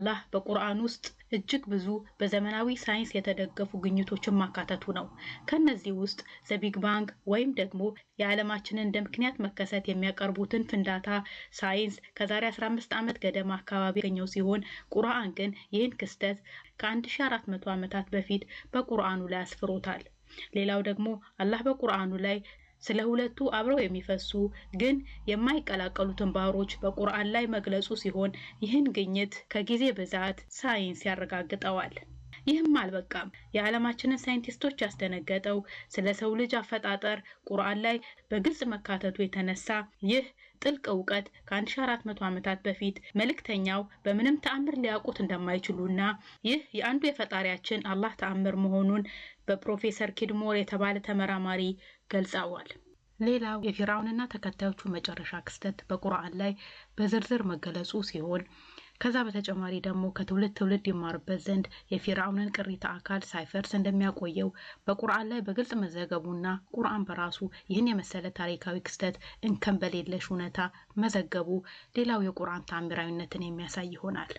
አላህ በቁርአን ውስጥ እጅግ ብዙ በዘመናዊ ሳይንስ የተደገፉ ግኝቶችን ማካተቱ ነው። ከነዚህ ውስጥ the Big Bang ወይም ደግሞ የዓለማችንን እንደ ምክንያት መከሰት የሚያቀርቡትን ፍንዳታ ሳይንስ ከዛሬ 15 ዓመት ገደማ አካባቢ ያገኘው ሲሆን፣ ቁርአን ግን ይህን ክስተት ከ1400 ዓመታት በፊት በቁርአኑ ላይ አስፍሮታል። ሌላው ደግሞ አላህ በቁርአኑ ላይ ስለ ሁለቱ አብረው የሚፈሱ ግን የማይቀላቀሉትን ባህሮች በቁርአን ላይ መግለጹ ሲሆን፣ ይህን ግኝት ከጊዜ ብዛት ሳይንስ ያረጋግጠዋል። ይህም አልበቃም። የዓለማችንን ሳይንቲስቶች ያስደነገጠው ስለ ሰው ልጅ አፈጣጠር ቁርአን ላይ በግልጽ መካተቱ የተነሳ ይህ ጥልቅ እውቀት ከ1400 ዓመታት በፊት መልእክተኛው በምንም ተአምር ሊያውቁት እንደማይችሉና ይህ የአንዱ የፈጣሪያችን አላህ ተአምር መሆኑን በፕሮፌሰር ኪድሞር የተባለ ተመራማሪ ገልጸዋል። ሌላው የፊርዓውንና ተከታዮቹ መጨረሻ ክስተት በቁርአን ላይ በዝርዝር መገለጹ ሲሆን፣ ከዛ በተጨማሪ ደግሞ ከትውልድ ትውልድ ይማርበት ዘንድ የፊርዓውንን ቅሪተ አካል ሳይፈርስ እንደሚያቆየው በቁርአን ላይ በግልጽ መዘገቡና ቁርአን በራሱ ይህን የመሰለ ታሪካዊ ክስተት እንከን በሌለሽ እውነታ መዘገቡ ሌላው የቁርአን ታምራዊነትን የሚያሳይ ይሆናል።